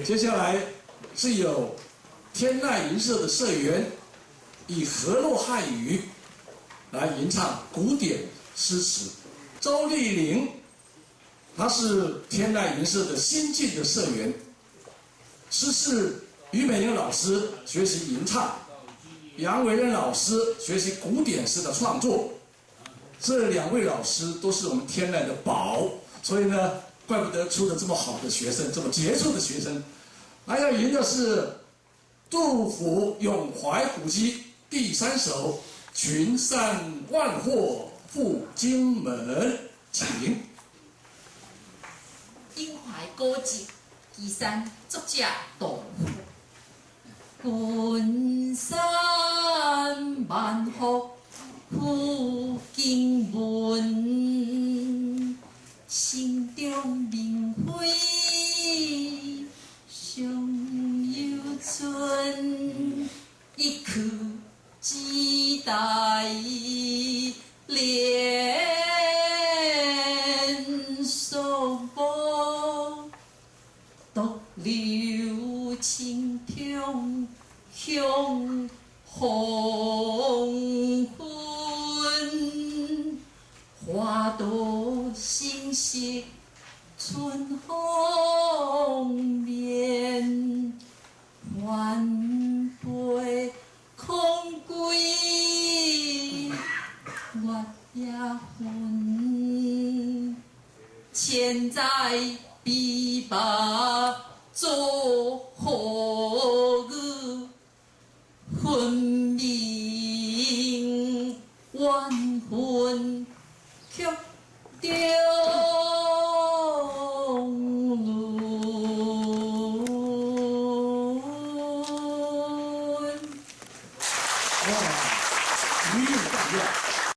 接下來是有天籟吟社的社員以河洛漢語來吟唱古典詩詞。周麗玲，她是天籟吟社的新進的社員，師事于美英老師學習吟唱，楊維仁老師學習古典詩的創作。這兩位老師都是我們天籟的寶，所以呢，怪不得出了這麼好的學生，這麼傑出的學生。還要吟的是杜甫《詠懷古蹟》第三首《群山萬壑赴荊門》，請。詠懷古蹟，岐山，作者杜甫。群山萬壑赴荊門，城中明輝尚猶存，一去只待連蘇步，獨留青冢向黃昏。花朵聲色春風面，帆背空歸月也昏。千載琵琶作何語？分明怨恨曲中潤。哇，餘韻蕩漾。